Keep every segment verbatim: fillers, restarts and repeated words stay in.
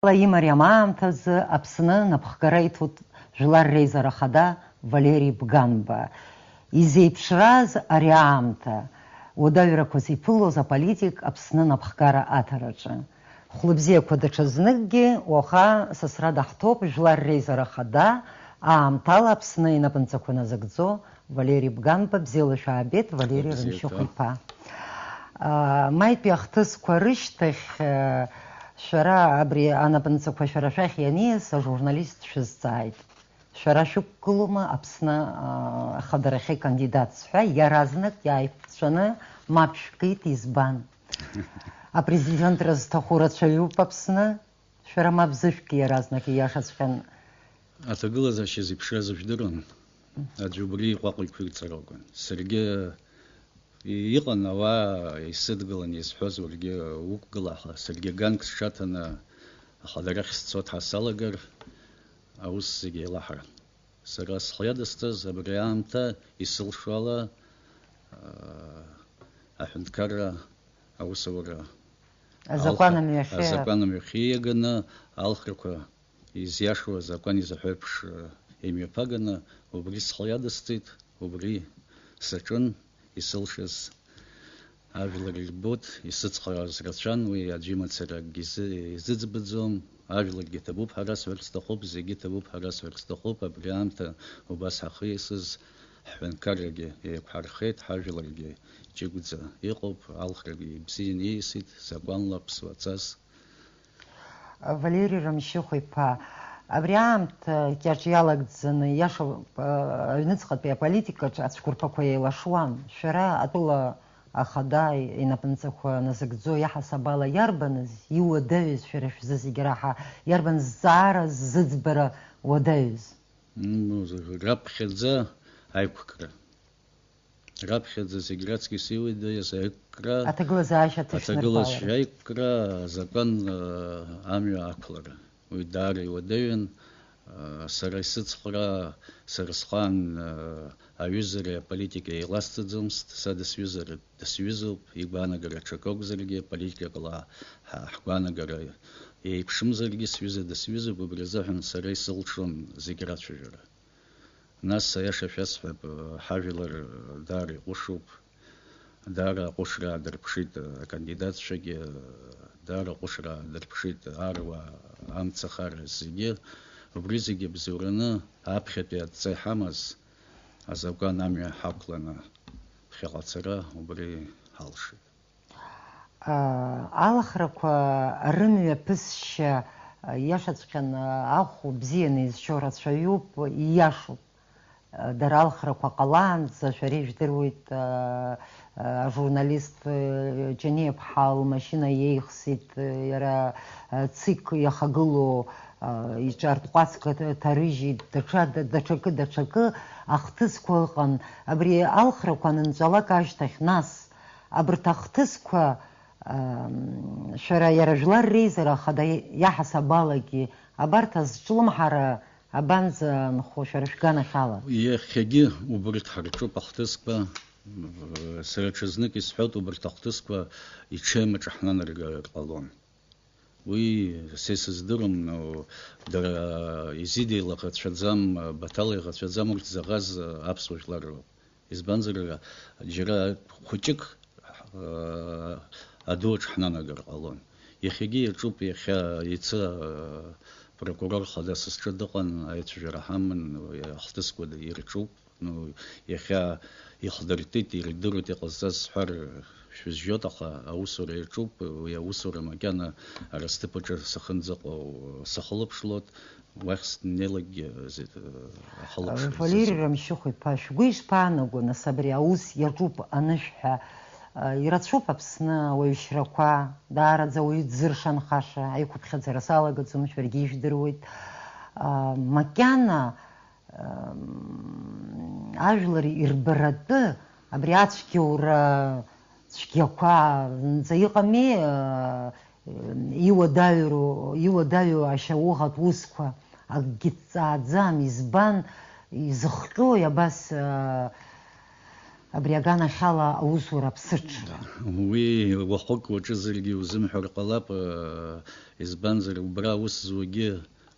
Ала имариам аамҭазы Аԥсны напхгара иҭоит Жәлар Реизара Ахада Валери Бганба. Изеиԥшраз ари аамҭа, уадаҩрақәа зиԥылоз аполитик Аԥсны напхгара аҭараҿы? Хәлыбзиақәа даҽазныкгьы, уаха сасра даҳҭоуп Жәлар Реизара Ахада, аамҭала Аԥсны инапынҵақәа назыгӡо Валери Бганба. Бзиала шәаабеит, Валери Бзиа Рымшьыхә ҭа. Иԥа. А, маитәи ахҭысқәа рышьҭахь, а, шәара абри анапынҵақәа шәара шәахь ианиас, ажурналист шәызҵааит. Шәара шәықәгылома Аԥсны, а, ахадарахьы кандидатс ҳәа, иаразнак иааиқәҵәаны мап шәкит, избан? Апрезидентра зҭаху рацәаҩуп Аԥсны, шәара мап зышәк иаразнак ииашаҵәҟьан. Аҭагылазаашьа зеиԥшраз жәдыруан, аӡә убри иҟәаҟәа иқәирҵар акәын. Саргьы иҟан ауаа исыдгылан изҳәоз, уаргьы уқәгыла ҳәа. Саргьы ганк сҽаҭаны ахадарахь сцо дҳасалагар, аус зегьы еилаҳаран. Сара схы иадысҵаз абри аамҭа исылшо ала, аа, аҳәынҭқарра аусура Азакәан алхра-, амҩахьы. Азакәан амҩахьы иаганы алхрақәа изиашоу азакәан изаҳәо еиԥш, э, имҩаԥаганы убри схы иадысҵеит, убри саҿын, исылшаз ажәлар ирбоит, исыцхрааз рацәан, уи аӡәы имацара акгьы изы-, изыӡбаӡом, ажәларгьы ҭабуп ҳәа расҳәарц сҭахуп, зегьы ҭабуп ҳәа расҳәарц сҭахуп, абри аамҭа убас ҳахы иасыз ҳҳәынҭқаррагьы еиқәҳархеит, ҳажәларгьы ҷыгәӡа иҟоуп, алхрагьы ибзианы ииасит, закәанла аԥсуа ҵас. Валери Рамшьыхә-иԥа, абри аамҭа кьаҿ иалагӡаны, иашоуп, аҩныҵҟатәи аполитикаҿ ацәқәырԥақәа еилашуан. Шәара атәыла ахада инапынҵақәа назыгӡо иаҳасаб ала иарбаныз, иуадаҩыз шәара шәзы зегь раҳа, иарбан зҵаара ззыӡбара уадаҩыз? М, раԥхьаӡа аиқәкра. Раԥхьаӡа зегь раҵкьыс иуадаҩыз аиқәкра, Аҭагылазаашьа аҭышәнырҳәалара. Аҭагылазаашьа аиқәкра, азакәан, э, амҩа ақәлара. Уи даара иуадаҩын. Э, сара исыцхраа, сара схаан, э, аҩызареи аполитикеи еиласҵаӡомызт. Са дысҩызар, дысҩызоуп, игәаанагара ҽак акәзаргьы, политикала ҳа-, ҳгәаанагара еиԥшымзаргьы, сҩыза дысҩызоуп, убри азыҳәан сара исылшон зегь рацәажәара. Нас, аиаша шәасҳәап, ҳажәлар даара иҟәышуп, даара аҟәышра аадырԥшит акандидатцәагьы, даара аҟәышра аадырԥшит аруаа, амцахара зегьы. Убри зегьы бзиураны аԥхьатәи адҵа иҳамаз азакәан амҩа ҳақәланы ԥхьаҟа ацара убри ҳалшеит. Алахрақәа рымҩаԥысшьа, иашаҵәҟьаны, ахә бзианы изшьо рацәаҩуп, ииашоуп. Дара алхрақәа ҟалаанӡа, шәара ижәдыруеит, ажурналист Ҷаниа-ԥҳа лмашьына иеихсит, иара цик иахагылоу иҿартә ҟәацк ҭарыжьит, даҽа, даҽакы, даҽакы ахҭысқәа ыҟан. Абри алхрақәа анынҵәалак ашьҭахь, нас, Абарҭ ахҭысқәа, ам, шәара иара Жәлар Реизара Ахада иаҳасабалагьы абарҭ азҿлымҳара абанӡанхо шәара шәганахьала? Иахьагьы убарҭ ҳарҿуп ахҭысқәа. Сара ҽазнык исҳәоит, убарҭ ахҭысқәа иҽеимаҿы ҳнанаргар ҟалон. Уи са исыздыруам, но дара изидеилаӷацәаӡам, Баҭал иаӷацәаӡам урҭ заҟаз аԥсуа жәлар роуп. Избанзар, ара џьара хәыҷык, аа, адуаҿ ҳнанагар ҟалон. Иахьагьы иаҿуп, иахьа иацы, аа, прокурор хада сызҿы дыҟан, аицәажәара ҳаман, уи ахҭысқәа ирҿуп. Ну, иахьа ихдыртит, ирдыруеит, иҟазҵаз сҳәар, шәызжьоит, аха аусура иаҿуп, уи аусура макьана ара сҭыԥ аҿы сахынӡаҟоу сахылаԥшлоит, уахь снеилакгьы, зи-, ахылаԥшра Валери сзызуп. Рамшьыхә-иԥа, шәгәы ишԥаанаго, нас, абри аус иаҿуп анышәҳәа? Ирацәоуп Аԥсны ауаҩшьрақәа, даараӡа уаҩы дзыршанхаша, аиқәыԥхьаӡара салагаӡом, шәаргьы ижәдыруеит. Макьана Ам, ажәлар ирбаратәы абри ацәгьоура цәгьақәа нҵа иҟами, а, иуадаҩроу, иуадаҩу ашьауӷатә усқәа, акгьы дҵааӡам, избан, изыхҟьои абас, а, Абри аганахьала аусура аԥсыҽра. Уи уахык уаҿызаргьы узымҳәар ҟалап, э, избанзар, убра аус зуагьы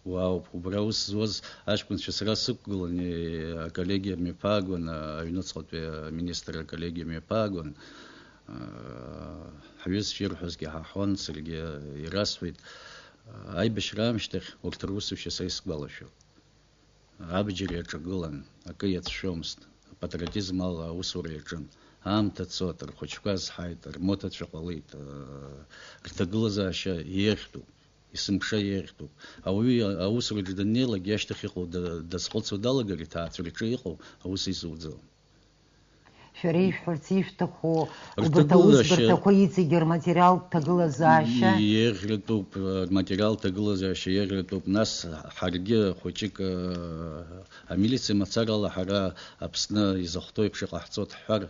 уаауп. Убра аус зуаз аҷкәынцәа сара сықәгылан, э, аколлегиа мҩаԥаагон, э, аҩныҵҟатәи аминистр аколлегиа мҩаԥаагон. Э, ҳҩызцәа ирҳәозгьы ҳаҳәон, саргьы ирасҳәеит. Аибашьра аамышьҭахь урҭ русушьа са исгәалашәоит. Абџьар иаҿагылан, акы иацәшәомызт. Апатриотизм ала аусура иаҿын. Аамҭа цот, рхәыҷқәа азҳаит, рмоҭацәа ҟалеит, рҭагылазаашьа еиӷьтәуп, есымша еиӷьтәуп. Ауаҩы аусураҿы даннеилак, иашьҭахь иҟоу да-, дазхәыцуа далагар, иҭаацәараҿы иҟоу аус изуӡом. Шәара ишәҳәарц ишәҭаху, убарҭ аусбарҭақәа иҵегьы рматериалтә ҭагылазаашьа? Иеӷьратәуп, рматериалтә ҭагылазаашьа иеӷьратәуп, нас ҳаргьы хәыҷык, амилициа мацарала ҳара Аԥсны изахәҭоу еиԥш иҟаҳҵоит ҳҳәар,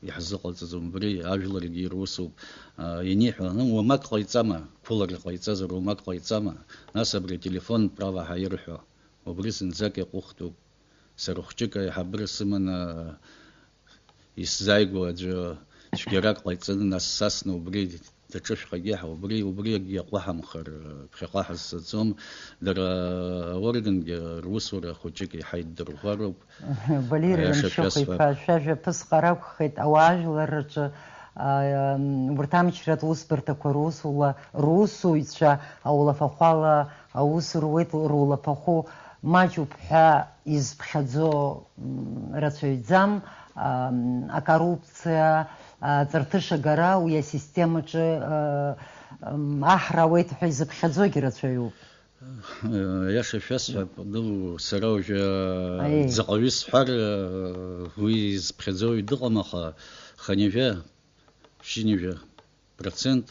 иаҳзыҟаҵаӡом, убри ажәларгьы ирусуп, ианиҳәо, ну, уамак ҟаиҵама, қәылара ҟаиҵазар, уамак ҟаиҵама, нас абри ателефон права ҳәа ирҳәо, убри зынӡак иаҟәыхтәуп. Сара хәҷык аиҳабыра сыманы исзааигәоу аӡәы цәгьарак ҟаиҵаны, нас сасны убри даҽа шәҟәгьы ҳа-, убри, убригьы иаҟәаҳамхар, ԥхьаҟа ҳазцаӡом. Дара аоргангьы русура хәыҷык еиҳа иддырӷәӷәароуп. Валери Аиаша Рамшьыхә-иԥа, шәасҳәап. Шәажәа ԥысҟар акәхеит, ауаажәларраҿы, аа, урҭ амчратә усбарҭақәа русула-, русуҩцәа аулафахәала аус руеит, рулафахәы маҷуп ҳәа изԥхьаӡо, м, рацәаҩӡам, ам, акоррупциа, аҵарҭышагара уи асистемаҿы, а, м, аҳра ауеит ҳәа изыԥхьаӡогьы рацәаҩуп. Аиаша шәасҳәап, ну, сара уажәы Аиеи. Ӡаҟаҩы сҳәар, уи зыԥхьаӡоу дыҟам, аха хынҩажәа, ԥшьынҩажәа процент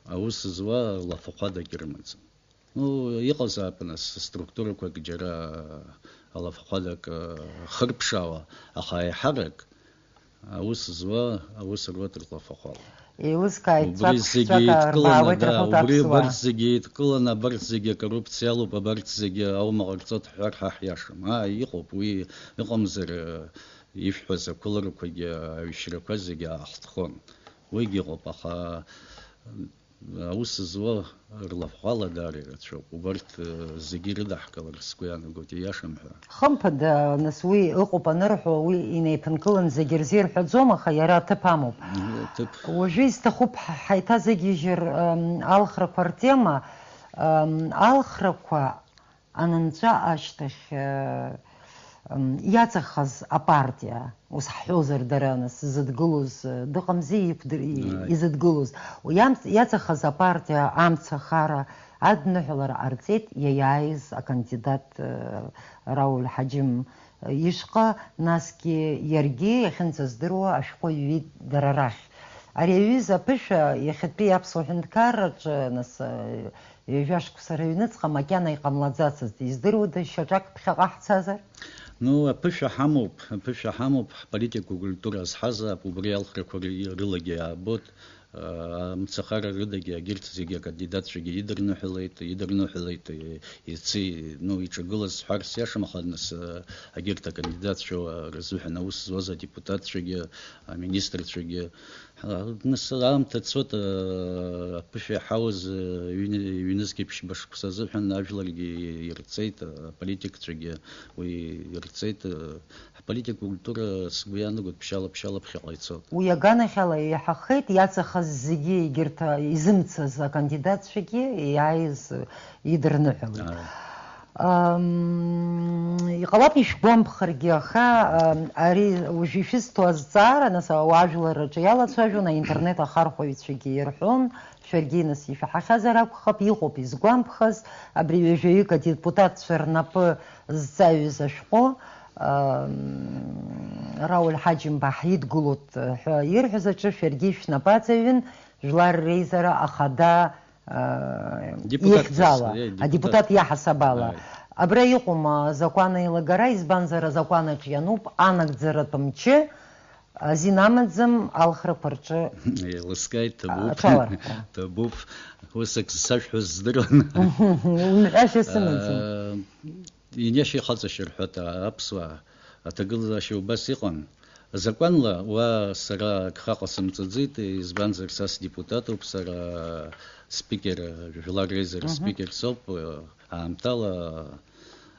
аус зуа лафахәадагь рымаӡам. Ну, иҟазаап, нас, структурақәак џьара алафахәадак, э, хырԥшаауа, аха аиҳарак аус зуа, аус руа дырлафахәала. Еилыскааит, убри зегьы еидкыланы, да, убри абарҭ зегьы еидкыланы, абарҭ зегьы акоррупциа алоуп, абарҭ зегьы аума ҟарҵоит ҳҳәар, ҳа ҳиашам. Аа, иҟоуп, уи ыҟамзар, э, ишәҳәаз ақәыларақәагьы, аҩшьрақәа зегьы аахтхон. Уигьы ыҟоуп, аха Аус зуа рлафҟала даара ирацәоуп. Убарҭ, э, зегьы ирыдаҳкылар сгәы иаанагоит, ииашам ҳәа. Хымԥада, нас уи ыҟоуп анырҳәо, уи инеиԥынкылан зегьы рзы ирҳәаӡом, аха иара аҭыԥ амоуп. Мм, аҭыԥ. Уажәы исҭахуп ҳ-, ҳаиҭазыгьежьыр, ам, алхрақәа ртема, ам, алхрақәа Анынҵәа ашьҭахь, э, м, иаҵахаз апартиа, ус ҳҳәозар, дара нас зыдгылоз, э, дыҟамзи, иқәдыр-, и-, Ааи. Изыдгылоз. Уи амц-, иаҵахаз апартиа амца ахара адныҳәалара ҟарҵеит иаиааиз акандидат, э, Рауль Ҳаџьым ишҟа, насгьы иаргьы иахьынӡаздыруа ашәҟәы ҩит дара рахь. Ари аҩыза аԥышәа иахьатәи аԥсуа ҳәынҭқарраҿы, нас, э, Ҩажәа шықәса рыҩныҵҟа макьана иҟамлаӡацызт, издыруада, шьаҿак ԥхьаҟа ҳцазар? Ну, аԥышәа ҳамоуп, аԥышәа ҳамоуп, ҳполитикатә культура азҳазаап, убри алхрақәа ры-, рылагьы иаабоит, аа, амцахара рыдагьы, агьырҭ зегьы акандидатцәагьы идырныҳәалеит, идырныҳәалеит, и-, ици-, ну, иҿагылаз сҳәарц иашам, аха нас, аа, агьырҭ акандидатцәа рзыҳәан аус зуаз адепутатцәагьы, аминистрцәагьы, Нас аамҭа цоит, аԥышәа иаҳауаз, ҩны-, ҩнызқьи ԥшьба шықәса азыҳәан ажәларгьы ирҵеит, аполитикцәагьы уи ирҵеит. Ҳполитикатә культура, сгәы иаанагоит, ԥшьала-ԥшьала ԥхьаҟа ицоит. Уи аганахьала еиҳахеит, иаҵахаз зегьы, егьырҭ изымцаз акандидатцәагьы иааиз идырныҳәалеит. Ааи. Ам, иҟалап ишәгәамԥхаргьы, аха, ам, ари уажә ишәызҭо азҵаара, нас, ауаажәларраҿы иалацәажәон, аинтернет ахархәаҩцәагьы ирҳәон, шәаргьы, нас, ишәаҳахьазар акәхап, иҟоуп изгәамԥхаз, абри ҩажәаҩык адепутатцәа рнапы зҵаҩыз ашәҟәы, ам, Рауль Ҳаџьымба ҳидгылоит ҳәа ирҳәаз аҿы шәаргьы шәнапы аҵаҩын, Жәлар Реизара Ахада Э, Депутатс, ихьӡала, э, депутат. Адепутат иаҳасабала. Ааи. Абра иҟоума азакәан аилагара, избанзар азакәанаҿ иануп анагӡаратә мчы азин амаӡам алхрақәа рҿы. Еилыскааит, ҭабуп. Аҽалархәра. Ҭабуп. Ус ак сашәҳәоз здыруан. Умҳәашьа сымаӡам. Э, иниашьа ихаҵашьа рҳәоит аԥсуаа. Аҭагылазаашьа убас иҟан. Азакәанла уа сара агха ҟасымҵаӡеит, избанзар, са сдепутатуп, сара спикер, жәлар реизара Мгм. спикер соуп, аамҭала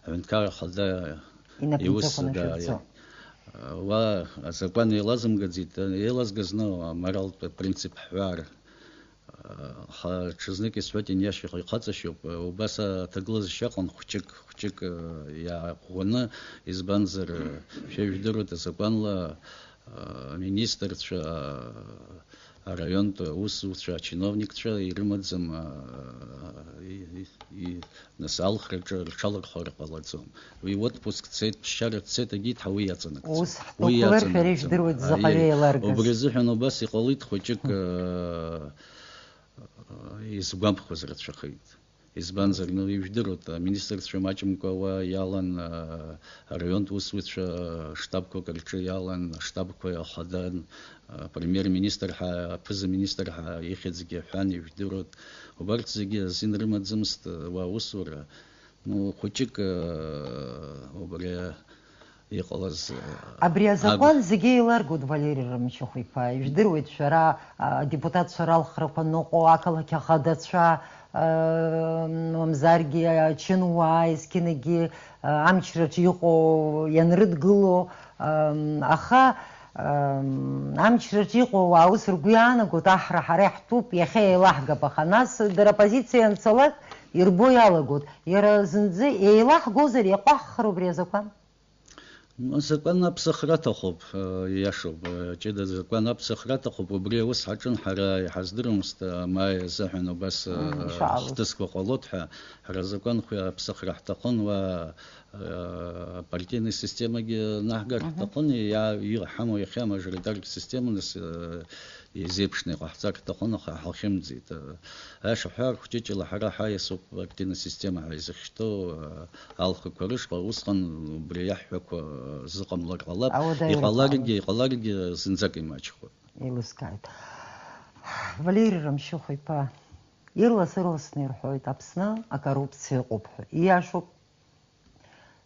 аҳәынҭқарра ахада Инапынҵақәа иус, да, нашәырҵо. Уа азакәан еилазымгаӡеит, еилазгаз, ну, аморалтә принцип ҳҳәар. Ҳа ҽазнык исҳәеит, иниашьа ихаҵашьоуп, убас аҭагылазашьа ыҟан хәҷык, хәҷык иааӷәӷәаны, избанзар, шәа ижәдыруеит, азакәанла, аминистрцәа, араионтә усуцәа, ачиновникцәа ирымаӡам, и-, и-, и-, нас алхраҿы рҽалархәара ҟалаӡом. Уи отпуск дцеит, ԥсшьара дцеит, егьит ҳа уи иаҵанакӡом. Ус Уи ҳтәықәлар шәара иаҵанакӡом. ижәдыруеит заҟаҩы Аиеи. еиларгаз. Убри азыҳәан убас иҟалеит хәыҷык, Мм. э, изгәамԥхоз рацәахеит. Избанзар, ну, ижәдыруеит, аминистрцәа маҷымкәа уа иалан, э, араионтә усуцәа, э, штабқәак рҿы иалан, аштабқәа иахадан, э, премьер-министр ҳәа, аԥыза-министр ҳәа ихьӡгьы аҳәан, ижәдыруеит. Убарҭ зегьы азин рымаӡамызт, э, уа аусура. Ну, хәыҷык, э, убри иҟалаз, э, Абри азакәан аг- зегьы еиларгоит, Валери Рамшьыхә-иԥа. Ижәдыруеит, шәара, а, адепутатцәа ралхрақәа ныҟәо, ақалақь ахадацәа, э, мамзаргьы ачынуаа, есқьынагьы, э, амчраҿы иҟоу ианрыдгыло, э, аха, э, амчраҿы иҟоу ауаа ус ргәы иаанагоит, аҳра ҳара иаҳтәуп, иахьа еилаҳгап, аха нас дара аппозициа ианцалак, ирбо иалагоит, иара зынӡа еилаҳгозар, иаҟәаҳхыр убри азакәан? Азакәан аԥсахра аҭахуп, э, ииашоуп, э, ҷыда закәан аԥсахра аҭахуп, убри аус ҳаҿын ҳара, иҳаздыруамызт, э, маи азыҳәан убас, э, Мм, иншааллах. хҭысқәа ҟалоит ҳәа, ҳара азакәанқәа аԥсахра ҳҭахын, уа, э, апартийный системагьы наҳгар Мгм. ҳҭахын, иа-, иҟаҳамоу иахьа амажоритартә система, нас, э, изеиԥшны иҟаҳҵар ҳҭахын, аха ҳахьымӡеит. Аиаша ҳҳәар, хәҷыҷла ҳара ҳаиасуп апартийна система ҳәа изыхьчо, алхқәа рышҟа, усҟан убри иаҳҳәақәо зыҟамлар ҟалап. Ауадаҩрақәа Иҟаларгьы, ала. иҟаларгьы зынӡак имаҷхоит. Еилыскааит. Валери Рамшьыхә-иԥа, ирлас-ырласны ирҳәоит, Аԥсны акоррупциа ыҟоуп ҳәа. Ииашоуп.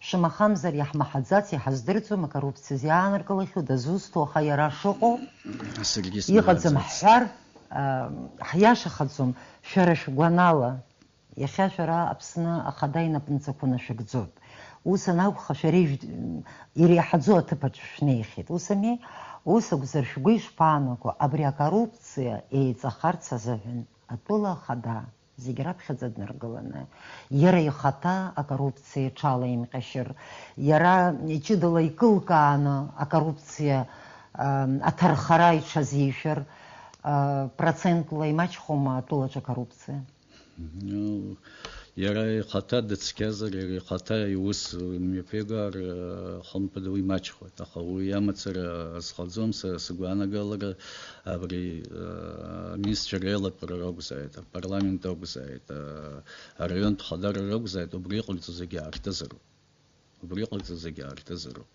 Шамахамзар, иаҳмаҳаӡац, иҳаздырӡом, акоррупциа зиаанаргылахьоу дазусҭоу, аха иара шыҟоу Саргьы иҟаӡам снараӡац. ҳҳәар, а, ҳиашахаӡом. Шәара шәгәанала, иахьа шәара Аԥсны ахада инапынҵақәа нашәыгӡоит. Ус анакәха, шәара ижә-, иреиҳаӡоу аҭыԥаҿ шәнеихьеит. Ус ами? Ус акәзар, шәгәы ишԥаанаго, абри акоррупциа еиҵахарц азыҳәан атәыла ахада зегь раԥхьаӡа днаргыланы, иара ихаҭа акоррупциа иҽалаимҟьашьыр, иара иҷыдала икылкааны акоррупциа, ам, аҭархара иҽазишәар, а, процентла имаҷхома атәылаҿы акоррупциа? Ну, иара ихаҭа дыцқьазар, иара ихаҭа иус мҩаԥигар, э, хымԥада уи маҷхоит, аха уи амацара азхаӡом, са сгәаанагалара, абри, э, аминистрцәа реилатәара ракәзааит, апарламент акәзааит, э, араионтә хадара ракәзааит, убри иҟарҵо зегьы аартызароуп. Убри иҟарҵо зегьы аартызароуп.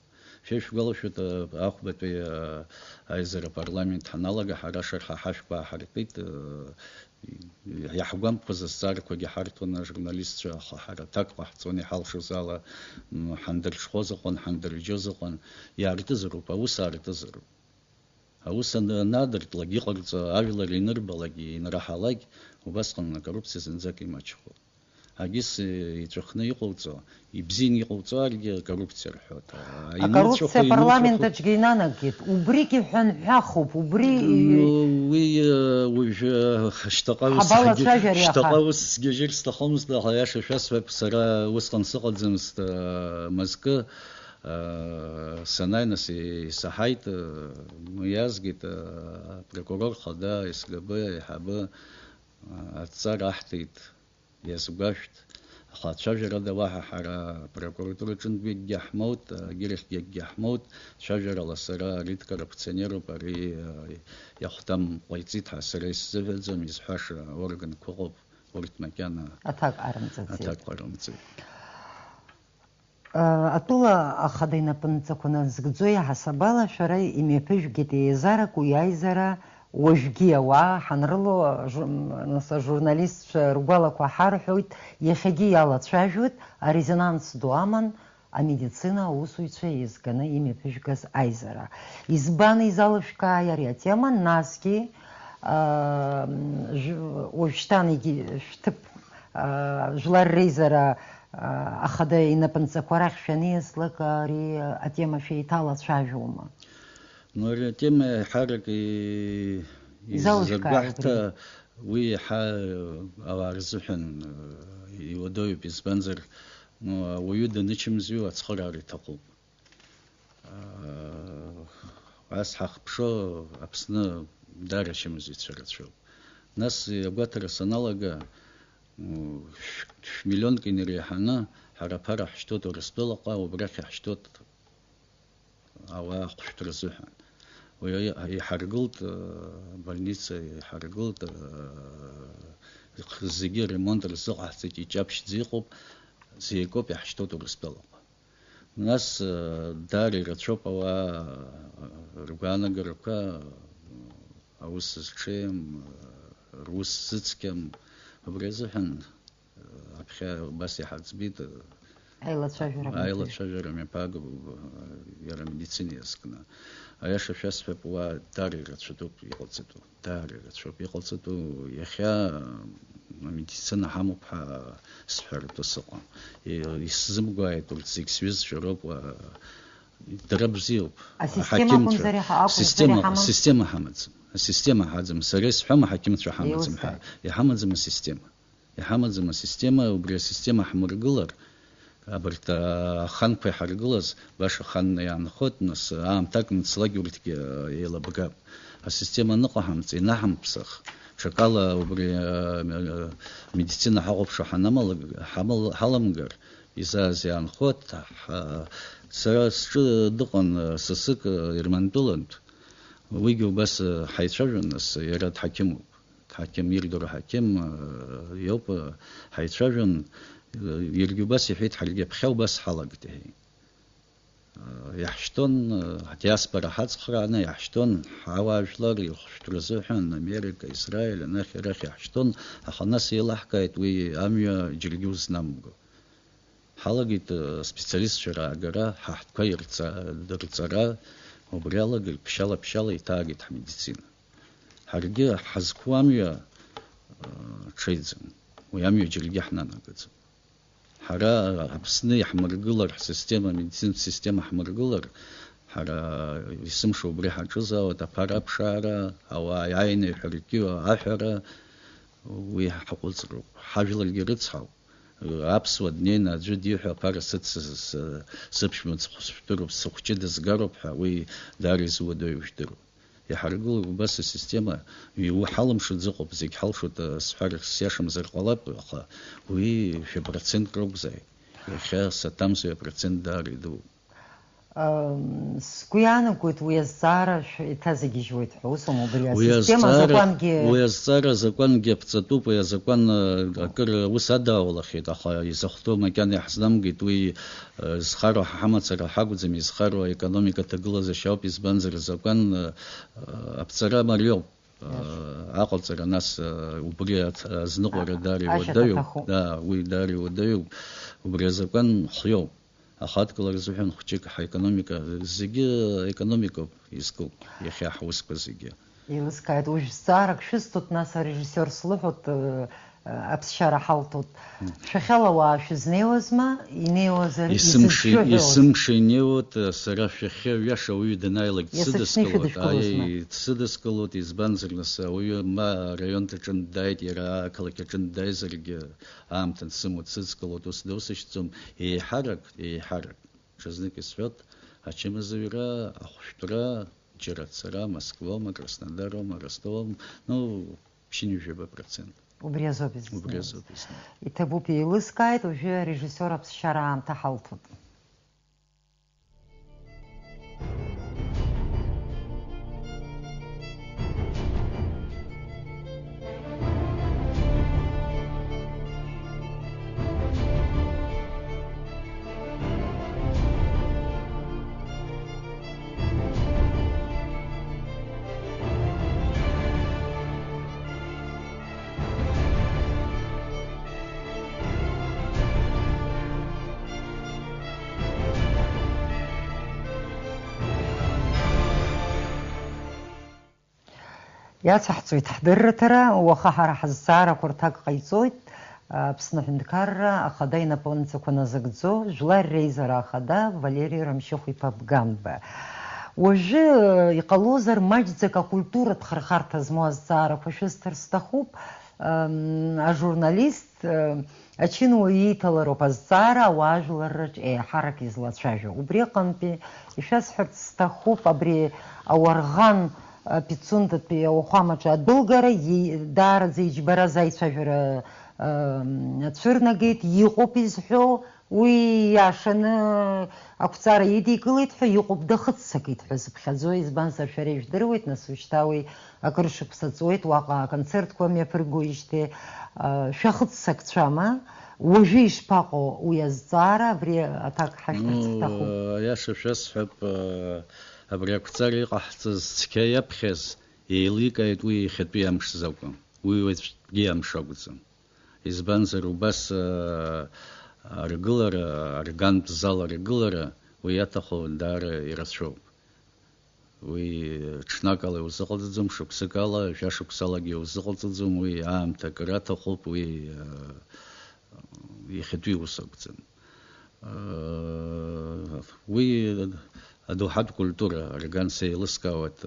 Шәа ишәгәалашәоит, э, ахәбатәи, э, аизара апарламент ҳаналага, ҳара шарҳа ҳашәқәа ааҳартит, э, иаҳгәамԥхоз азҵаарақәагьы ҳарҭон ажурналистцәа, аха ҳара аҭак ҟаҳҵон, иҳалшоз ала, м, ҳандырҽхәоз ыҟан, ҳандырџьоз ыҟан, иаартызароуп, аус аартызароуп. Аус ан-, анадыртлак, иҟарҵо ажәлар инырбалак, инраҳалак, убасҟан акоррупциа зынӡак имаҷхоит. Агьыс, э, иҵәахны иҟауҵо, ибзианы иҟауҵо аргьы акоррупциа рҳәоит. А, Акоррупциа инырцәахо, апарламент инырцәахо аҿгьы инанагеит. Убригьы ҳәанҳәахуп, убри, Ну, уи, э, уажәы, э, шьҭаҟа ус Ҳабалацәажәар иаха. шьҭаҟа ус сгьежьыр сҭахымызт, аха аиаша шәасҳәап, сара усҟан сыҟаӡамызт, э, мызкы, э, санааи, нас, исаҳаит, э, иазгеит, э, апрокурор хада, СГБ аиҳабы, э, адҵара аҳҭеит. Иазгәашәҭ, аха ацәажәарада уаҳа ҳара апрокуратураҿынтәи акгьы ҳмоут, агьырахьгьы акгьы ҳмоут, цәажәарала сара ари дкоррупционеруп, ари, э, иахәҭам ҟаиҵеит ҳәа сара исзыҳәаӡом, изҳәаша органқәа ыҟоуп, урҭ макьана Аҭак ҟарымҵаӡеит. аҭак ҟарымҵеит. Атәыла ахада инапынҵақәа назгӡо иаҳасабала шәара имҩаԥыжәгеит еизарак уи аизара, уажәгьы ауаа ҳанрыло, ажу-, нас, ажурналистцәа ргәалақәа ҳарҳәоит, иахьагьы иалацәажәоит, арезонанс ду аман, Амедицина аусуҩцәа еизганы имҩаԥыжәгаз аизара. Избан изалышәкааи ари атема, насгьы, аа, жә-, уажәшьҭан егьи шәҭыԥ, аа, жәлар реизара, аа, ахада инапынҵақәа рахь шәаниаслак, ари атема шәеиҭалацәажәома? Ну, ари атема еиҳарак и-, изалышәкаауеит изыргәаҳҭа, убри. Уи иаҳа, э, ауаа рзыҳәан, э, иуадаҩуп, избанзар, ну, ауаҩы данычымазаҩу ацхыраара иҭахуп. Э, ас ҳахԥшо Аԥсны даара ачымазаҩцәа рацәоуп. Нас агәаҭара саналага, м, шә-, шә-, миллионк инареиҳаны ҳара аԥара ҳшьҭоит Урыстәылаҟа, убрахь иаҳшьҭоит ауаа ахәышәтәра азыҳәан. Уи иҳаргылт, э, больница иҳаргылт, э, зегьы ремонт рзыҟаҳҵеит, иҷаԥшьӡа иҟоуп, зегь акоуп иаҳшьҭоуп Урыстәылаҟа. Нас, э, даара ирацәоуп ауаа, э, ргәаанагарақәа, э, аус зҽеим, э, рус зыцқьам, убри азыҳәан Аԥхьа убас иҳаӡбеит, Аилацәажәара мҩаԥы. Аилацәажәара мҩаԥага, иара амедицина иазкны. Аиаша шәасҳәап, уа даара ирацәатәуп иҟалҵатәу, даара ирацәоуп иҟалҵатәу. Иахьа амедицина ҳамоуп ҳәа сҳәаратәы сыҟам. И-, исзымгәааит урҭ зегь сҩызцәа роуп, уа, дара бзиоуп. Асистема акәымзар иҳа-, акәымзар система, иҳамам? Асистема ҳамаӡам. Асистема ҳаӡам. Сара исҳәам, аҳақьымцәа ҳамаӡам ҳәа. Еилыскааит. Иҳамаӡам асистема. Иҳамаӡам асистема, убри асистема ҳмыргылар, абарҭ, а, аханқәа иҳаргылаз, баша хан иаанхоит, нас, аамҭак мцлагьы урҭгьы, а, еилабгап. Асистема аныҟаҳамҵ, инаҳамԥсах, ҽакала убри, а, а, медицина ҳахәаԥшуа ҳанамалаг-, ҳамал-, ҳаламгар, изааз иаанхоит, ҳа-, сара сҿы дыҟан, а, сасык, а, Ермантәылантә, уигьы убас, а, ҳаицәажәон, нас, иара дҳақьымуп. Ҳақьым, ирдыруа ҳақьым, э, иоуп, э, ҳаицәажәон, э, иаргьы убас иҳәеит, ҳаргьы аԥхьа убас ҳалагеит, иҳәеит. Э, иаҳшьҭон, э, адиаспора ҳацхрааны иаҳшьҭон, ҳауаажәлар ирхәышәтәра азыҳәан, Америка, Исраил, анахь, арахь иаҳшьҭон, аха нас еилаҳкааит уи амҩа џьаргьы узнамго. Ҳалагеит, э, специалистцәа раагара, ҳаҳҭқәа ирҵа-, дырҵара, убри алагеит, ԥшьала-ԥшьала иҭаагеит ҳмедицина. Ҳаргьы ҳазқәу амҩа, э, ҽеиӡам. Уи амҩа џьаргьы ҳнанагаӡом. Ҳара Аԥсны иаҳмыргылар, ҳсистема, амедицинтә система ҳмыргылар, ҳара есымша убри ҳаҿызаауеит, аԥара аԥшаара, ауаа иааины иҳәаркьу аҳәара, уи ҳаҟәыҵроуп. Ҳажәларгьы рыцҳауп. Аԥсуа днеины аӡәы диҳәо аԥара сыц-, с-, сыԥшәма схәышәтәыроуп, сыхәҷы дызгароуп ҳәа, уи даара изуадаҩу жәдыруп. Иҳаргылоуп убас асистема, иу-, ҳалымшаӡо ыҟоуп, зегь ҳалшоит, а, сҳәар сиашамзар ҟалап, аха уи жәа процент ракәзааит. Иахьа саҭамзар, апроцент даара идууп. Ам, сгәы иаанагоит, уи азҵаара шә-, иҭазыгьежьуеит ҳәа, ус аума, убри Уи асистема азҵаара, азакәангьы? Уи азҵаара азакәангьы аԥҵатәуп, уи азакәан, а, акыр аус адаулахьеит, аха изахәҭоу макьана иаҳзамгеит, уи, а, зхароу ҳамацара ҳакәӡам, изхароу аекономика аҭагылазашьа ауп, избанзар, азакәан, а, а, аԥҵара мариоуп. Иашоуп. Аҟалҵара нас, убри ац-, азныҟәара даара Ашьаҭа иуадаҩуп. Аҭахуп. Да, уи даара иуадаҩуп. Убри азакәан хиоуп. Аха адкылара азыҳәан хәҷык ҳаекономика, зегьы аекономикоуп изку, иахьа ҳусқәа зегьы. Еилыскааит, уажә зҵаарак шәысҭоит, нас арежиссиор слыҳәоит, э, аԥсшьара ҳалҭоит. Мм. Шәахьала ауаа шәызнеиуазма, инеиуазар, Есымша, изышәшәыҳәоз? Есымша инеиуеит, сара шәахьа ҩаша ауаҩы данааилак Иасыԥшны дсыдыскылоит. Ишәыдышәкылозма? Ааи, дсыдыскылоит, избанзар, нас ауаҩы ма араион аҿы дааит, иара ақалақь аҿы дааизаргьы аамҭа дсымоуп, дсыдыскылоит, ус досышьҭӡом, еиҳарак, еиҳарак. Ҽазнык исҳәоит, ачымазаҩра, ахәшәтәра, џьара ацара, Москвоума, Краснодароума, Ростовом, ну, ԥшьынҩажәаба процент. Убри азоуп изызнеиуаз. Убри азоуп изызнеиуаз. Иҭабуп, еилыскааит, уажәы арежиссиор аԥсшьара аамҭа ҳалҭоит. Иацаҳҵоит ҳдырраҭара, уаха ҳара ҳазҵаарақәа рҭак ҟаиҵоит, Аԥсны Аҳәынҭқарра Ахада инапынҵақәа назыгӡо Жәлар Реизара Ахада Валери Рамшьыхә-иԥа Бгамба. Уажәы, иҟалозар, маҷӡак акультуратә хырхарҭа змоу азҵаарақәа шәысҭар сҭахуп, ам, ажурналист, ам, ачынуаҩ ииҭалароуп азҵаара ауаажәларраҿ еиҳарак излацәажәо. Убри аҟынтәи ишәасҳәарц сҭахуп, абри ауарӷан, а, Пицундатәи ауахәамаҿы адәылгара, иеи-, даараӡа иџьбараз аицәажәара, ам, ацәырнагеит, иҟоуп изҳәо, уи иашаны ақәҵара идикылеит ҳәа, иҟоуп дахыццакит ҳәа зыԥхьаӡо, избанзар, шәара ижәдыруеит, нас, ушьҭа уи акыр шықәса ҵуеит, уаҟа аконцертқәа мҩаԥыргоижьҭеи, а, шәахыццакцәама? Уажәы ишԥаҟоу уи азҵаара, абри аҭак ҳашьҭарц Ну, ҳҭахуп. Аиаша шәасҳәап, а, абри ақәҵара иҟаҳҵаз цқьа иаԥхьаз еиликааит уи иахьатәи амш закәу, уи уаҵәтәи амш акәӡам. Избанзар, убас, а, аргылара, аргантә зал аргылара, уи иаҭаху даара ирацәоуп. Уи ҽнакала иузыҟалҵаӡом, шықәсыкала, жәа-шықәсалагьы иузыҟалҵаӡом, уи аамҭа акыр аҭахуп, уи, а, иахьатәи ус акәӡам. Уи адоуҳатә культура арган сеилыскаауеит,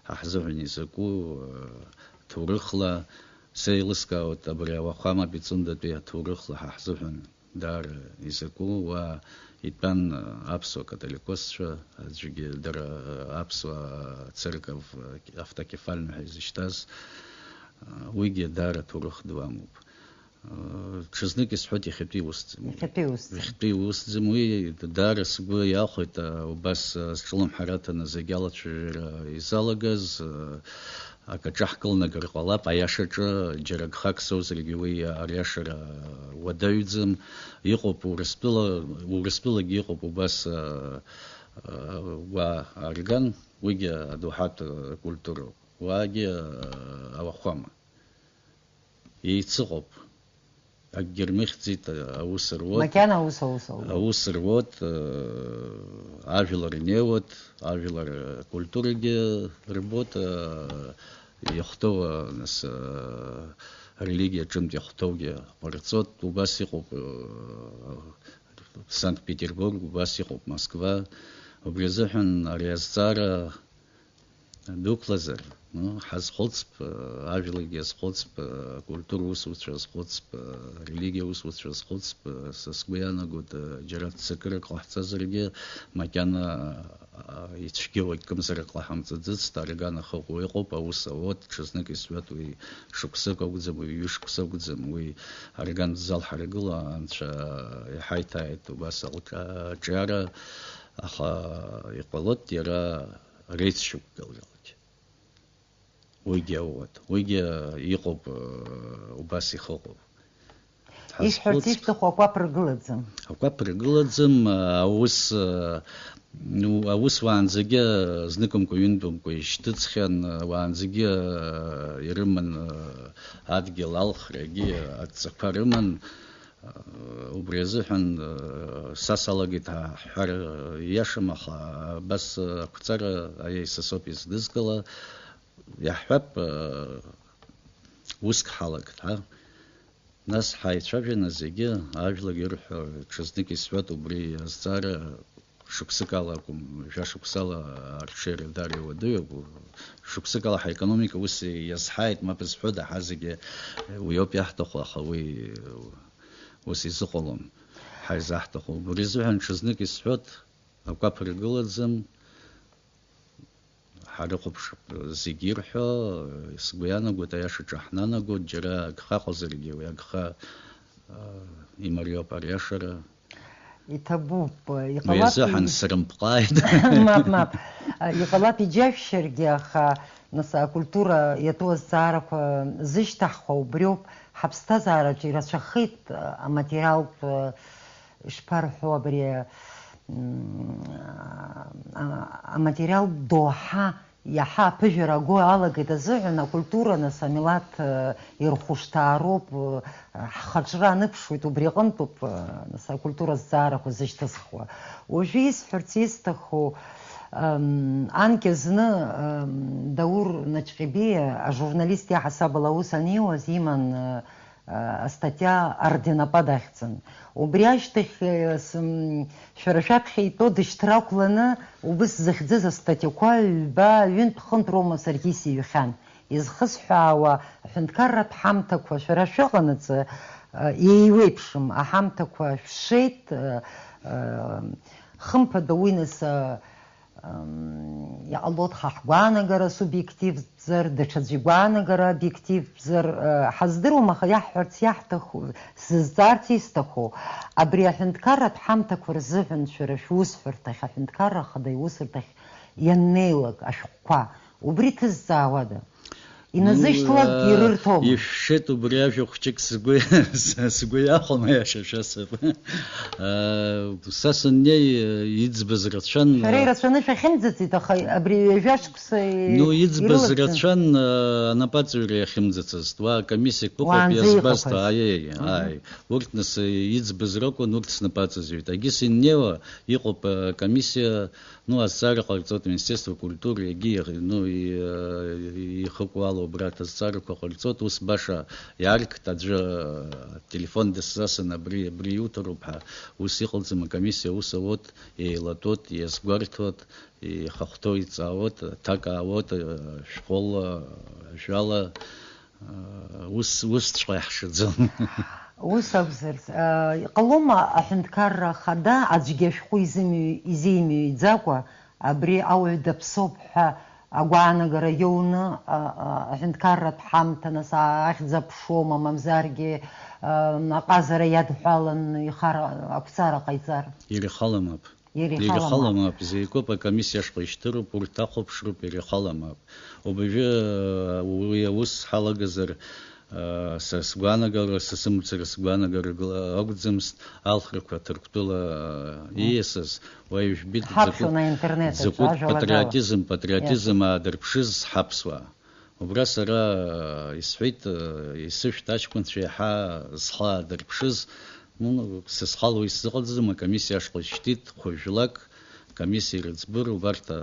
ҳа ҳзыҳәан изакәу, ҭоурыхла сеилыскаауеит, абри ауахәама Пицундатәи аҭоурыхла ҳа ҳзыҳәан даара изакәу, уа итәан аԥсуа католикосцәа, аӡәгьы дара аԥсуа церковь автокефальный ҳәа изышьҭаз, уигьы даара ҭоурых ду амоуп. Ҽазнык исҳәоит, иахьатәи усӡам. Иахьатәи усӡам. Иахьатәи усӡам, уи даара сгәы иахәеит, а, убас, а, зҿлымҳара аҭаны зегь алацәажәара изалагаз, а, акаҿы ҳкылнагар ҟалап, аиашаҿы џьара гхак соузаргьы уи ариашара уадаҩӡам. Иҟоуп Урыстәыла, Урыстәылагьы иҟоуп убас, а, а, уа арган, уигьы адоуҳатә культуроуп, уаагьы, а, ауахәама. Еицыҟоуп. Акгьы рмыхьӡеит, аус руот. Макьана аус, аус ауп. Аус руот, э, ажәлар инеиуот, ажәлар акультурагьы рбот, э, иахәҭоу, э, нас, э, религиа ҿымҭ иахәҭоугьы ҟарҵот, убас иҟоуп, э, Санкт-Петербург, убас иҟоуп Москва. Убри азыҳәан ари азҵаара Дәықәлазар, ну, ҳазхәыцп, ажәлагьы азхәыцп, акультура усуцәа азхәыцп, арелигиа усуцәа азхәыцп, са сгәы иаанагоит, џьара ццакырак ҟаҳҵазаргьы, макьана, а, ицәгьоу акымзарак ҟаҳамҵаӡыцт, арган ахаҟәы иҟоуп, аус ауот, ҽазнык исҳәоит, уи шықәсык акәӡам, уи ҩышықәса акәӡам, уи аргантә зал ҳаргыла, анцәа иҳаиҭааит убас алҿа-, аҿиара, аха иҟалоит иара реицшьақәгыларагь. Уигьы ауеит. Уигьы иҟоуп, э, убас ихыҟоуп. Ишәҳәарц Ҳазхәыц- ишәҭаху акәаԥ ргылаӡам. Акәаԥ ргылаӡам, э, аус, э, ну, аус уаанӡагьы зныкымкәа, ҩынтәымкәа ишьҭыҵхьан, э, уаанӡагьы, э, ирыман, э, адгьыл алхрагьы, адҵақәа рыман. Убри азыҳәан, са салагеит ҳәа ҳҳәар иашам, аха абас ақәҵара аиаҩ са соуп издызкыло, иаҳҳәап, уск ҳалагт, ҳа. Нас ҳаицәажәаны зегьы, ажәлагьы ырҳәо, ҽазнык исҳәоит убри азҵаара. Шықәсыкала акәым, жәа шықәсала арҽеира даара иуадаҩуп. Шықәсыкала ҳаекономика ус иазҳаит, мап зҳәода, ҳа зегьы уиоуп иаҳҭаху, аха уи ус изыҟалом, ҳаизаҳҭаху. Убри азыҳәан ҽазнык исҳәот, акәаԥ ргылаӡам, ҳарыхәаԥшып зегьы ирҳәо, сгәы иаанагоит, аиашаҿы ҳнанагоит, џьара агха ыҟазаргьы, уи агха, а, имариоуп ариашара. Иҭабуп, уи иҟалап азыҳәан и-, срымпҟааит. Мап, мап. Иҟалап иџьашәшьаргьы, аха, нас, акультура иатәу азҵаарақәа зышьҭаҳхуа убриоуп. Ҳаԥсҭазаараҿы ирацәахеит аматериалтә, ишԥарҳәо, абри, м, а-, аматериалтә доуҳа Иаҳа аԥыжәара агәы алагеит азыҳәан, акультура, нас, амилаҭ, э, ирхәышҭаароуп, э, ҳхаҿра аныԥшуеит, убри аҟынтәуп, э, нас, акультура азҵаарақәа зышьҭысхуа. Уажәы исҳәарц исҭаху, эм, анкьа зны, эм, Даур Наҷҟьебиа, ажурналист иаҳасабала аус аниуаз, иман, э, астатиа Арденапа дахьӡын. Убри ашьҭахь, э, сым-, шәара шәаԥхьа итәоу дышьҭра ақәланы, убыс зыхьӡыз астатиақәа ҩба, ҩынтә-хынтә роума саргьы исыҩхьан. Изхысҳәаауа, аҳәынҭқарратә ҳамҭақәа шәара шәыҟанаҵы, э, еиуеиԥшым аҳамҭақәа шәшеит, э, э, хымԥада уи нас, э, Ам, иҟалоит ҳа ҳгәаанагара субиективзар, даҽаӡәы игәаанагара обиективзар, э, ҳаздыруам, аха иаҳҳәарц иаҳҭаху, сзызҵаарц исҭаху, абри аҳәынҭқарратә ҳамҭақәа рзыҳәан шәара шәусҳәарҭахь, аҳәынҭқарра ахада иусурҭахь ианнеилак ашәҟәқәа, убри ҭызҵаауада? Иназышьҭлакгьы, ну, э, ирырҭома? Ишәшеит убри ажәа хәҷык сгәы, сгәы иахәом, аиаша шәасҳәап. Э, са саннеи, э, иӡбаз рацәан, шәара, э, ирацәаны шәахьымӡацит, аха абри ҩажәа шықәса, ну, иӡбаз ирылабҵан, рацәан, э, анапаҵаҩра иахьымӡацызт. Уа акомиссиақәа ыҟоуп, уаанӡа иазгәасҭо, иҟақәаз, аиеи, мгм, ааи. Урҭ нас, э, иӡбаз ракәын, урҭ снапаҵаҩцәеит. Егьыс иннеиуа иҟоуп, э, акомиссиа, ну, азҵаара ҟарҵоит Министерство культуры, егьи иаҳ-, ну, и-, э, ихыкәкәаала убра азҵаарақәа ҟарҵоит, ус баша иааргт, аӡәы, э, ателефон дысзасын, абри, абри иуҭароуп ҳәа, ус иҟалӡам, акомиссиа аус ауеит, еилатәоит, иазгәарҭоит, ихахәҭоу иҵаауеит, аҭак аауеит, э, шәҟәыла, э, жәала, Ус, усҵәҟьа иаҳшаӡом. Ус акәзар, а, иҟалома аҳәынҭқарра ахада аӡәгьы ашәҟәы изымҩ-, изимҩаӡакәа, абри ауаҩ даԥсоуп ҳәа агәаанагара иоуны, а, а, аҳәынҭқарратә ҳамҭа, нас, а, ахьӡ аԥшуоума, мамзаргьы, а, аҟазара иадҳәалан ихара, ақәҵара ҟаиҵар? Ирхаламап. Ирхаламап. Ирхаламап, зегь акоуп, акомиссиа ашҟа ишьҭыроуп, урҭ ахәаԥшроуп, ирхаламап. Уажәы, уи аус ҳалагазар, э, са сгәаанагара, са сымацара сгәаанагара гла-, акәӡамызт, алхрақәа Ҭырқәтәыла, э, ииасыз, уа ижәбеит, ҳаԥхьон закәытә, аинтернет аҿы, закәытә ажәалагала, патриотизм, патриотизм, иаша, аадырԥшыз ҳаԥсуаа. Убра сара, э, исҳәеит, э, исышәҭ аҷкәынцәа иаҳа зхы аадырԥшыз, ну, сызхало исзыҟаҵаӡом, акомиссиа ашҟа ишьҭит, хәажәлак, комиссиа ирыӡбыр, убарҭ, э,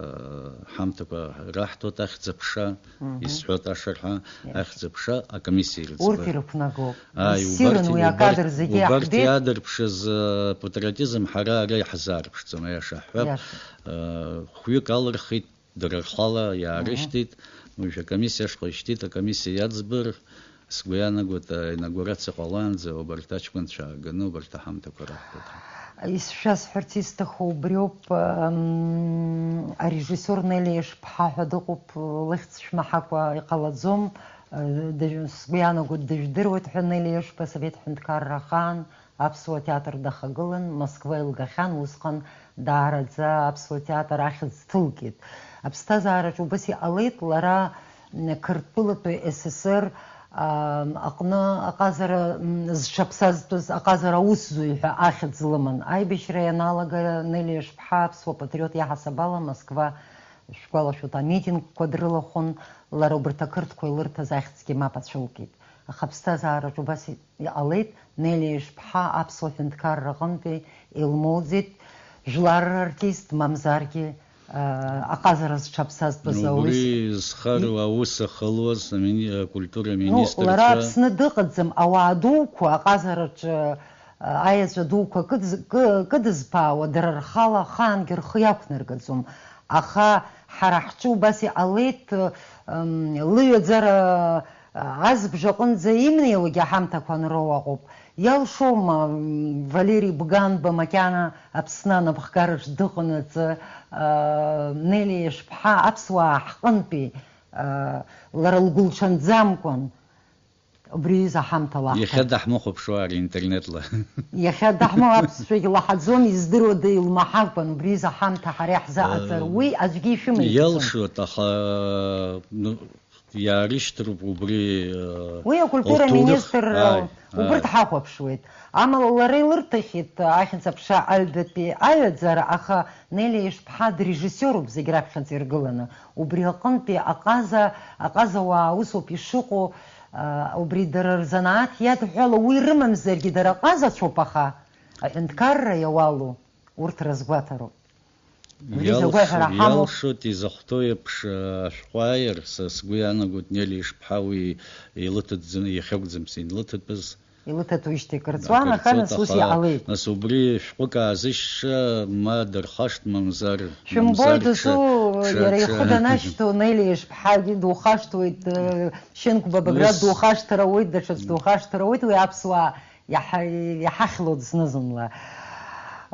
ҳамҭақәа раҳҭоит, ахьӡ-аԥша, мгм, исҳәоит ашырҳәа, иаша, ахьӡ-аԥша, акомиссиа ирыӡбыр. Урҭ ирықәнагоуп. Ааи, ссирын убарҭ, уи акадр убарҭ, зегьы убарҭ иаҳбеит. Иаадырԥшыз, э, патриотизм ҳара ара иаҳзаарԥшӡом, аиаша ҳҳәап. Иаша. Э, хәҩык алырхит, дара рхала, мгм, иаарышьҭит, уажә акомиссиа ашҟа ишьҭит, акомиссиа иаӡбар, сгәы иаанагоит, аинаугурациа ҟалаанӡа убарҭ аҷкәынцәа ааганы убарҭ аҳамҭақәа раҳҭоит. Ишәасҳәарц исҭаху убриоуп, м, арежиссиор Нелли Ешԥҳа ҳәа дыҟоуп, лыхьӡ шәмаҳакәа иҟалаӡом, дыжә-, сгәы иаанагоит, дыжәдыруеит ҳәа. Нелли Ешԥа асовет ҳәынҭқарра ахаан, аԥсуа театр дахагылан, Москва илгахьан, усҟан даараӡа аԥсуа театр ахьӡ ҭылгеит. Аԥсҭазаараҿ убас иҟалеит, лара, м, Қырҭтәылатәи С С С Р, а, аҟны аҟазара, м, зҽаԥсазтәыз аҟазара аусзуҩ ҳәа ахьӡ лыман. Аибашьра ианалага Нелли Ешԥҳа аԥсуа патриот иаҳасаб ала Москва, шәгәалашәоит, амитингқәа дрылахәын, лара убарҭ ақырҭқәа илырҭаз ахьӡгьы мап ацәылкит. Аха аԥсҭазаараҿ убас иҟалеит, Нелли Ешԥҳа аԥсуа ҳәынҭқарра аҟынтәи илмоуӡеит, жәлар рартист, мамзаргьы, аа, аҟазара зҽаԥсазтәыз аус. Убри зхароу аус ахылуаз амини-, акультура, ну, министрцәа. Лара Аԥсны дыҟаӡам, ауаа дуқәа аҟазараҿы, аа, аеҵәа дуқәа кыдз-, кы-, кыдызбаауа, дара рхала ахаангьы рхы иақәнаргаӡом. Аха ҳара ҳҿы убас иҟалеит, м, лыҩаӡара азбжаҟынӡа имнеиуагьы аҳамҭақәа анроу аҟоуп. Иалшома, м, Валери Бганба макьана Аԥсны анапхгараҿ дыҟанаҵы, а, Нелли Ешԥҳа аԥсуаа ҳҟынтәи, а, лара лгәылҽанӡамкәан, убри аҩыза аҳамҭа лаҳҭар. Иахьа даҳмыхәаԥшуа ари интернетла. Иахьа даҳмоу аԥсшәагь лаҳаӡом, издыруада илмаҳакәан, убри аҩыза аҳамҭа ҳара иаҳзаҟаҵар, э, уи аӡәгьы ишәымаикӡом. Иалшоит, аха, ну, иаарышьҭроуп убри, э, Уи акультура лҭоурых. Министрра Ааи, убырҭ ааи. Ҳахәаԥшуеит. Амала лара илырҭахьеит, э, Ахьӡ-аԥша аҩбатәи аҩаӡара, аха Нелли Ишԥҳа дрежиссиоруп зегь раԥхьаӡа иргыланы. Убри аҟынтәи аҟаза, аҟазауаа усоуп ишыҟоу, э, убри дара рзанааҭ иадҳәало уи рымамзаргьы дара ҟазацәоуп, аха аҳәынҭқарра иауалу урҭ рызгәаҭароуп. Убри изы агәаҳәара ҳамоуп. Иалшоит, изахәҭоу еиԥш, э, ашәҟәы ааир, са сгәы иаанагоит, Нелли Ишԥҳа уи илыҭаӡам, иахьакәӡам сзы илыҭатәыз. Илыҭатәуижьҭеи кырҵуан, аха Акырҵоит, нас ус аха иҟалеит. Нас убри шәҟәык аазышьша, ма дырхашҭ, мамзар, Шәымбои, мамзар дызу, ҽа-, ҽа-, иара ҽа- ихы данашьҭоу, Нелли Ишԥҳагьы духашҭуеит, э, Шьынқәба Баграт Ус- духашҭыр ауеит, даҽаӡә духашҭыр ауеит, уи аԥсуаа иаҳа-, иҳахьлоит зны-зынла.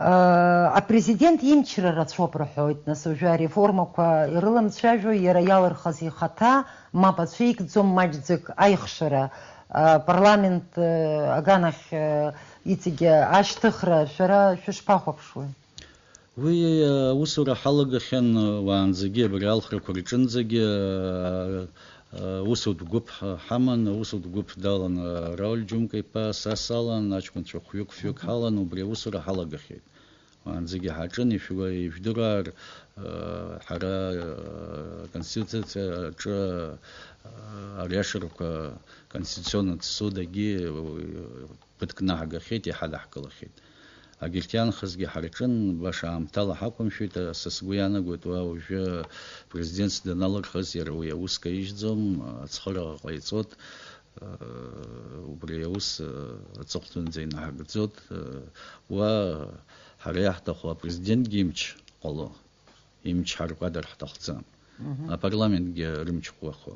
Э, апрезидент имчра рацәоуп рҳәоит, нас уажәы ареформақәа ирыламцәажәо, иара иалырхыз ихаҭа мап ацәикӡом, маҷӡак аихшара, э, апарламент, э, аганахь, э, иҵегьы ашьҭыхра, шәара шәышԥахәаԥшуеи? Уи, э, аусура ҳалагахьан, э, уаанӡагьы, абри алхрақәа рҿынӡагьы, э, э, усутә гәыԥ ҳ-, ҳаман, аусутә гәыԥ далан, э, Рауль Џьумка-иԥа, са салан, аҷкәынцәа хәҩык-фҩык ҳалан, убри аусура ҳалагахьеит. Уаанӡагьы ҳаҿын, ишәгәа-, ижәдыруаар, э, ҳара, э, Конституциа аҿы, э, ариашарақәа Конституционнытә судагьы, э, ԥыҭк наҳгахьеит, иҳадаҳкылахьеит. Агьырҭ иаанхазгьы ҳарҿын, баша аамҭала ҳақәымшәеит, са сгәы иаанагоит, уа уажәы президентс даналырхыз, иара уи аус каижьӡом, ацхыраара ҟаиҵоит, убри аус аҵыхәтәанӡа инаҳагӡоит, уа ҳара иаҳҭаху апрезидентгьы имч ҟало. Имч ҳаркуадар ҳҭахӡам. Мгм. Апарламентгьы рымч ӷәӷәахо,